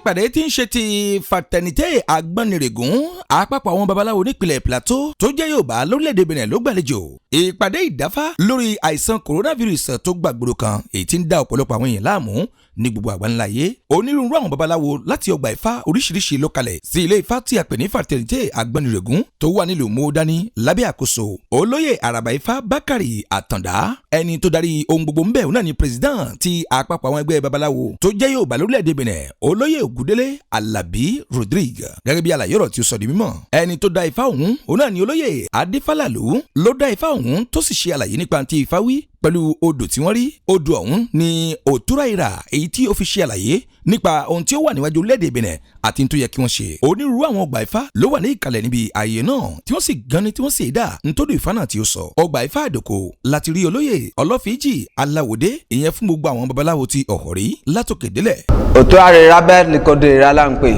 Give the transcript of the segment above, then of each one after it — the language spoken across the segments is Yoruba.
Ìpàdé tí ń ṣe ti Fraternité Àgbọnnìrègún, àpapọ̀ àwọn babaláwo nípìnlẹ̀ Plateau tó jẹ́ Yorùbá lórílẹ̀‐èdè Benin ló gbàlejò ìpàdé ìdáfá lórí àìsàn coronavirus tó gbàgbóró kan, èyí tí ń dá ọ̀pọ̀lọpọ̀ àwọn èèyàn láàmú ní gbogbo àgbáńlá ayé. Onírúurú àwọn babaláwo láti ọgbà Ifá oríṣiríṣi ló kalẹ̀ sí ilé Ifá tí a pè ní Fraternité Àgbọnnìrègún tó wà nílùú Mọ́dání lábẹ́ àkóso olóyè Àràbà Ifá Bákàrè Àtàndá. Ẹni tó darí ohun gbogbo ń bẹ̀ òun náà ni president ti àpapọ̀ àwọn ẹgbẹ́ babaláwo tó jẹ́ Yorùbá lórílẹ̀‐èdè Benin, olóyè Ògúndélé Alábí Rodrigue. Gẹ́gẹ́ bí àlàyé ọ̀rọ̀ tí ó sọ di mímọ̀, ẹni tó dá Ifá òun òun náà ni olóyè Adífálàlú ló dá Ifá òun, tó sì ṣe àlàyé nípa ti Ifá wí pẹ̀lú odò tí wọ́n rí. Odò ọ̀hún ni Òtúrá Ìrà, èyí tí ó fi ṣe àlàyé nípa ohun tí ó wà níwájú orílẹ̀-èdè Benin àti tó yẹ kí wọ́n ṣe. Onírúurú àwọn ọgbà Ifá ló wà ní ìkàlẹ̀ níbi ààyè náà, tí wọ́n sì gan ni tí wọ́n sì dà nítòdò Ifá náà tí ó sọ. Ọgbà Ifá Àdòkò láti rí olóyè Ọlọ́fíjì Aláwòdé, ìyẹn fún gbogbo àwọn babaláwo ti Ọ̀họ̀rí látòkè délẹ̀. Òtúrá rira bẹ́ẹ̀ ni kò dé ìra láǹpẹ̀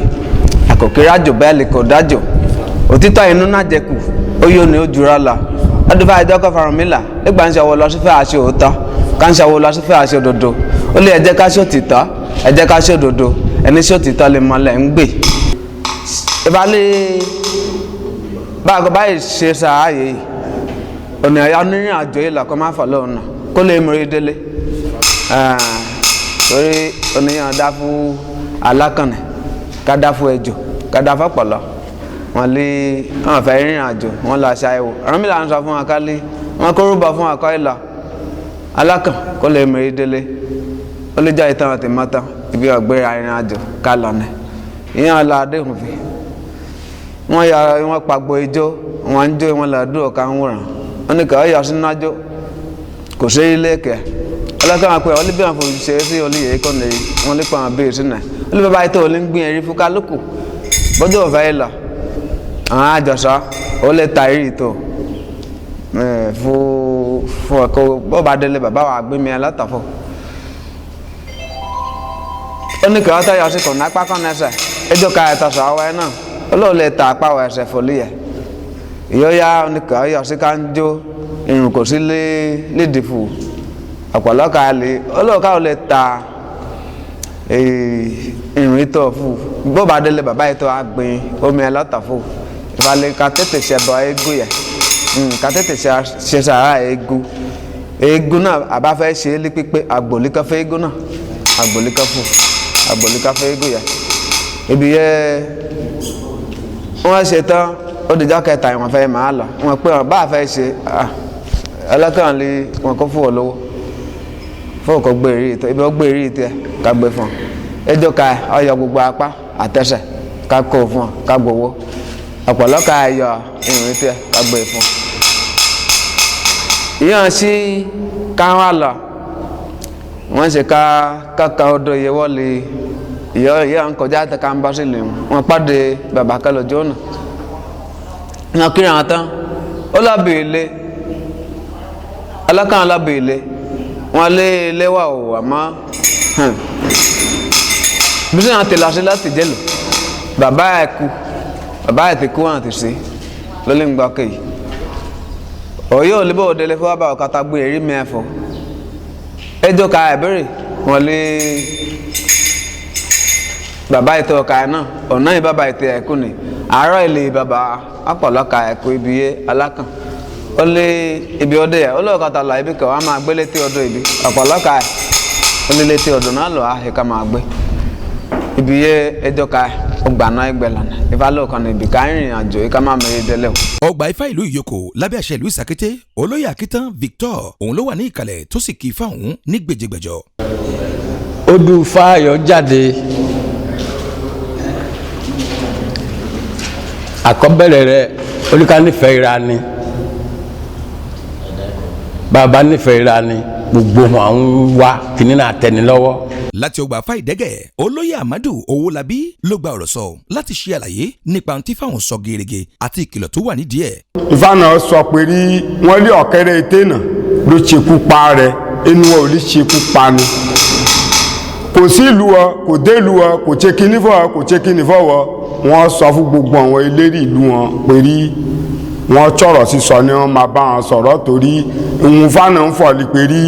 àkòkè rájò bẹ́ẹ̀ ni kò dájò òtítọ́ inú náà jẹkù ó yóò ní ó jura lọ ọdún fún àìjọ kọfà Ọ̀rúnmìlà nígbà ń ṣàwọ lọ sí fẹ́ àṣẹ òótọ́ ká ń ṣàwọ lọ sí fẹ́ àṣẹ òdodo. Ó lé ẹ jẹ́ ká ṣe òtítọ́, ẹ jẹ́ ká ṣe òdodo, ẹni ṣe òtítọ́ lè mọlẹ̀ ń gbè. Ìbálẹ̀ báàgọ́ báyìí ṣe sàáyé yìí ọ̀nà onírìn àjò yìí lọ́kọ́ máa fọ̀ lóhùn náà kó lè mórí délé, torí oníyàn dá fún alákànnì, ká dá fún ejò, ká dá fọ́pọ̀lọ́. Wọn lé wọn fẹ́ rìnrìn àjò, wọn lọ ṣàyẹ̀wò. Ọ̀rúnmìlà ń sọ fún wọn kálí wọn kó rúbọ fún akọ ìlọ alákàn kó lè mérí délé. Ó lè jẹ́ ìtàn àti mọ́tàn ibi ọ̀gbẹ́ra ìrìn àjò ká lọ ní ìyẹn ọ̀la adéhùn fi wọ́n ya wọn pàgbọ́ ijó, wọn ń jó, wọn lọ dúró ká ń wòrán. Wọn ní kàn yọ sínú àjò kò sí ilé kẹ ọlọ́kàn wọn pé ọlẹ́ bí wọn fò ṣe é sí olóyè kọ́ ní wọn lè pa àwọn bíi sínú ẹ̀. Olè bàbá yìí tó olè ń gbìn ẹ̀rí fún kálukú bọ́jú òfẹ́ yìí lọ àwọn àjọsọ ó lè ta eré tó fún fún ẹ̀kọ́ bọ́ọ̀bá délé bàbá wa gbé mi látàfọ́. Ó ní kí wọ́n tọ́ yọ sí kò nápá kan ẹsẹ̀ ẹjọ́ ká ẹ̀tọ́ sọ ọwọ́ ẹ náà olóò lè ta apá wọ ẹsẹ̀ fòlíyẹ ìyóyá. Ó ní kí wọ́n yọ sí ká ń jó irun kò sí lédìí fún ọ̀pọ̀lọpọ̀ àlè olóò ká ò lè ta irun ìtọ̀ fún bọ́ọ̀bá délé bàbá yìí tó a gbin omi ẹ látàfọ́. Ìfàlẹ̀ ká tètè ṣẹbọ eégún yẹ, ká tètè ṣe sàrà eégún. Eégún náà àbá fẹ́ ṣe é lé pípé àgbòlíkà fẹ́ eégún náà, àgbòlíkà fún àgbòlíkà fẹ́ eégún yẹ. Ibi yẹ wọ́n ṣe tán, ó dìjọ́ kẹta ìwọ̀n fẹ́ máa lọ wọ́n pé wọ́n bá fẹ́ ṣe ọlọ́kàn lé wọn kó fún ọ lówó fún ọkọ̀ gbé eré ìtọ́ ibi ó gbé eré ìtẹ́ ká gbé fún ọ ẹjọ́ ká ọyọ gbogbo apá àtẹsẹ̀ ká kó fún ọ ká gbowó ọ̀pọ̀lọpọ̀ ayọ̀ ìrìn tí ká gbé fún. Ìyàn sí káwọn lọ wọ́n ṣe ká káka odò yẹ wọ́lé ìyọ̀ ń kọjá àti ká ń bá sílẹ̀ wọn pàdé bàbá kẹlẹ̀ jóná wọn kiri àwọn tán. Ó lábẹ́ ilé ọlọ́kàn lábẹ́ ilé wọn lé ilé wà ó àmọ́ bí sèyàn ti lọ sí láti jẹ́lò bàbá ẹ̀ kú, bàbá ẹ̀ ti kú wọn ti sí lólè ń gbọ́ kéyì òye ò lè bó délé fún bàbá ọ̀kadà gbé èrí mi ẹ̀fọ́ ẹjọ́ ka ẹ̀bẹ̀rẹ̀ wọn lé bàbá ètò ọ̀ka ẹ̀ náà ọ̀nà yìí bàbá ètò ẹ̀kú ni àárọ̀ ilé bàbá ọ̀pọ̀lọpọ̀ ẹ̀kú ibi yé alákàn ó lé ibi ọdẹ yẹ ó lé ọ̀kadà là ibi kẹ̀ wọ́n á máa gbé létí ọdọ ibi ọ̀pọ̀lọpọ̀ ẹ̀ ó lé létí ọdọ náà lọ́ àhíká máa gbé ibi yé ẹjọ́ ka ẹ̀ ọgbà náà ẹgbẹ́ lànà ìfalẹ̀ kan ibi ká rìnrìn àjò ìka máa mẹ́rin délẹ̀ o. Ọgbà Ifá ìlú Ìyókò lábẹ́ àṣẹ ìlú Ìsàkété, olóyè Akíntàn Victor òun ló wà ní ìkàlẹ̀ tó sì kí ifá òun ní gbèjègbèjọ. Odù Fáyọ̀ jáde àkọ́bẹ̀rẹ̀ rẹ̀ olùkà nífẹ̀ẹ́ ìra ni bàbá nífẹ̀ẹ́ ìra ni gbogbo wọn à ń wá kìnìún náà tẹni lọ́wọ́. Láti ọgbà Ifá Ìdẹ́gẹ̀, olóyè Amadu Owólabí ló gba ọ̀rọ̀ sọ láti ṣe àlàyé nípa ohun tí fáwọn sọ gerege àti ìkìlọ̀ tó wà nídìí ẹ̀. Ifá náà sọ pé rí wọ́n lé ọ̀kẹ́rẹ́ ètè náà ló ṣekú pa rẹ̀, inú wọn ò lè ṣekú pa ni. Kò sí ìlú ọ, kò dé ìlú ọ, kò ṣe kíní fọ, kò ṣe kíní fọwọ́. Wọ́n sọ fún gbogbo àwọn eléré ìlú wọn pé rí wọ́n sọ̀rọ̀ sísọ ni wọ́n máa bá wọn sọ̀rọ̀, torí ìhun fáná ń fọ̀ ní pé rí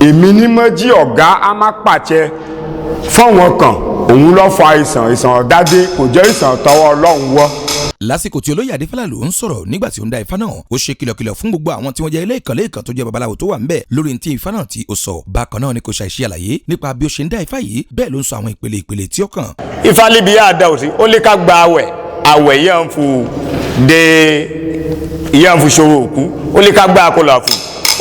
èmi ní mọ́jí ọ̀gá á má pàṣẹ fọ́wọn kan. Òun ló fa ìsàn, ìsàn ọ̀dádé kò jẹ́ ìsàn tọwọ́ Ọlọ́run wọ́. Lásìkò tí olóyè Adéfálà ló ń sọ̀rọ̀ nígbà tí ó ń da ifá náà, ó ṣe kìlọ̀kìlọ̀ fún gbogbo àwọn tí wọ́n jẹ́ ilé ìkànlé ìkàn tó jẹ́ babaláwo tó wà ńbẹ̀ lórí ti ifá náà tí ó sọ. Bákan náà ni kò ṣàìṣe àlàyé nípa bí ó ṣe ń dá ifá yìí, bẹ́ẹ̀ ló ń sọ àwọn ìpele ìpele tí ó kàn. Ifá líbi yá da òsì ó lè ká gba àwẹ̀, àwẹ̀ yẹn ń fu de yẹn ń fu ṣòro òkú, ó lè ká gba akọlọ àfù,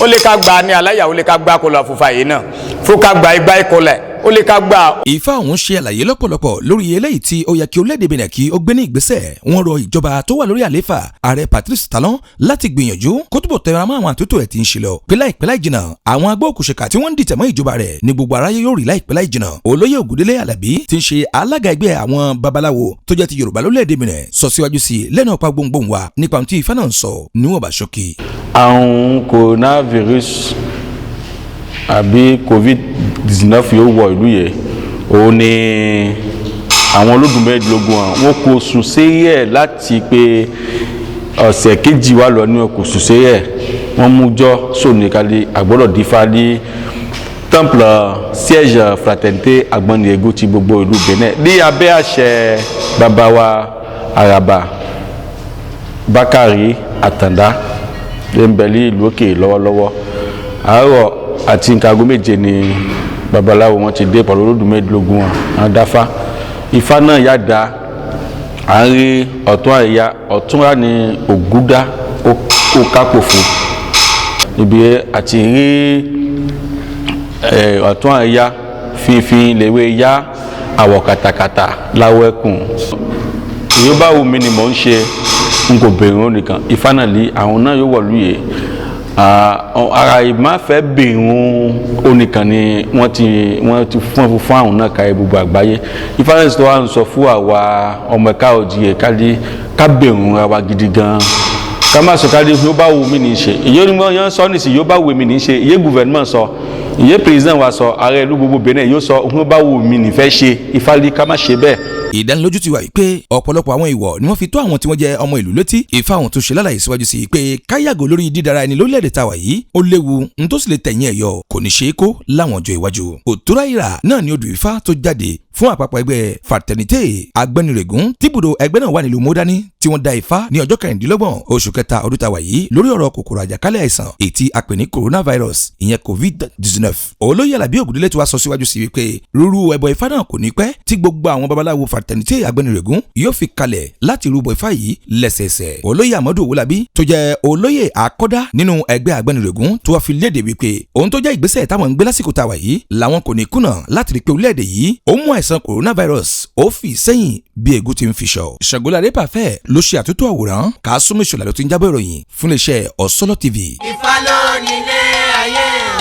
ó lè ká gba ní aláyà, ó lè ká gba akọlọ àfù fàyè náà fún ká gba igbá ìkọlẹ̀, ó lè ká gba. Ifá ọ̀hún ṣe àlàyé lọ́pọ̀lọpọ̀ lórí eléyìí tí ó yẹ kí orílẹ̀-èdè Benin kí ó gbé ní ìgbésẹ̀. Wọ́n rọ ìjọba tó wà lórí àlééfà, ààrẹ Patrice Talon, láti gbìyànjú kó túbọ̀ tẹra mọ́ àwọn àtúntò ẹ̀ tí ń ṣe lọ, pé láìpẹ́ láì jìnnà àwọn agbóòkùnṣèkà tí wọ́n ń dìtẹ̀ mọ́ ìjọba rẹ̀ ní gbogbo aráyé yóò rí láìpẹ́ láì jìnnà. Olóyè Ògúndélé Àlàbí tí ń ṣe alága ẹgbẹ́ àwọn babaláwo tó jẹ́ ti Yorùbá lórílẹ̀-èdè Benin sọ síwájú sí i lẹ́nu ọ̀pá gbohùngbohùn wa nípa ohun tí Ifá náà ń sọ níwọ̀nba ṣókí. Àrùn coronavirus àbí COVID-19 yóò wọ ìlú yẹn, òun ni àwọn olódùn mẹ́ẹ̀ẹ́dógún àwọn wọn kò sùn séyẹ̀ láti pé ọ̀sẹ̀ kejì wà lọ ní kò sùn séyẹ̀. Wọ́n mú jọ sóni kálí àgbọ́dọ̀ dífá ní temple siège Fraternité Agbọnnìrègún ti gbogbo ìlú Benin ní abẹ́ àṣẹ bàbá wa Àràbà Bákàrí Àtàndá lè ń bẹ ní ìlú òkè lọ́wọ́lọ́wọ́. Àárọ̀ àti nǹkan aago 7 ni babaláwo wọn ti dé pẹ̀lú olódùn mẹ́ẹ̀ẹ́dógún wọn àwọn dáfá. Ifá náà yá da à ń rí ọ̀tún àyà ọ̀tún rà ní Ògúndá ó kápòfò ibi àti rí ọ̀tún àyà fínfín lèwe yá àwọ̀ kàtàkàtà láwọ̀ ẹkùn. Èyí bá wù mí ni mò ń ṣe, n kò bèrè òun nìkan. Ifá náà lé àwọn náà yóò wọ̀lú yìí, ara ìmáfẹ́ bèrè òun nìkan ni wọ́n ti fún àwọn náà káyé gbogbo àgbáyé. Ifá náà tó wà ń sọ fún àwa ọmọ ẹ̀ka òjìyẹ káyé ká bèrè òun ra wa gidi gan, ká má sọ káyé yóò bá wù mí ní í ṣe. Èyí ni wọ́n yẹn sọ nísìnyí, yóò bá wù mí ní í ṣe. Iye gouvernement sọ, iye président wa sọ, ààrẹ ìlú gbogbo Benin yóò sọ òun bá wù mí nífẹ̀ẹ́ ṣe. Ifá ní ká má ṣe bẹ́ẹ̀. Ìdánilójú ti wà yìí pé ọ̀pọ̀lọpọ̀ àwọn ìwọ̀ ni wọ́n fi tó àwọn tí wọ́n jẹ́ ọmọ ìlú létí. Ifá ọ̀hún tó ṣe lálàyé síwájú sí i pé káyàgò lórí dídára ẹni lórílẹ̀‐èdè tàwa yìí ó léwu, n tó sì lè tẹ̀yìn ẹ̀yọ kò ní ṣe é kó láwọn ọjọ́ iwájú. Òtúrá ìrà náà ni odù Ifá tó jáde fún àpapọ̀ ẹgbẹ́ Fraternité Agbọnnìrègún tíbùdó ẹgbẹ́ náà wà nílùú Mọ́dání tí wọ́n da Ifá ní ọjọ́ 26 oṣù kẹta ọdún tàwa yìí lórí ọ̀rọ̀ kòkòrò àjàkálẹ̀ àìsàn èyí a pè ní coronavirus, ìyẹn COVID-19. Olóyè Àlàbí Ògúndélé tí wàá sọ síwájú sí wípé rúrú ẹbọ Ifá náà kò ní pẹ́ tí gbogbo àwọn babaláwo Fraternité Agbọnnìrègún yóò fi kalẹ̀ láti rúbọ Ifá yìí lẹ́sẹẹsẹ. Olóyè Amadu Owólabí tó jẹ́ olóyè àkọ́dá nínú ẹgbẹ́ Agbọnnìrègún tó wá fi léde wípé ohun tó jẹ́ ìgbésẹ̀ táwọn ń gbé lásìkò tàwa yìí làwọn kò ní kùnà láti rí pé orílẹ̀-èdè yìí ó mú àìsàn coronavirus ó fi sẹ́yìn bí egun ti ń fi ṣọ. Ṣàngóládé Pàfẹ́ ló ṣe àtúntò àwòrán, Kàásùmí Ṣọlá ló ti ń jábọ̀ ìròyìn fún iléeṣẹ́ Ọ̀sọ́lọ́ TV. Ifá ló nílé ayé.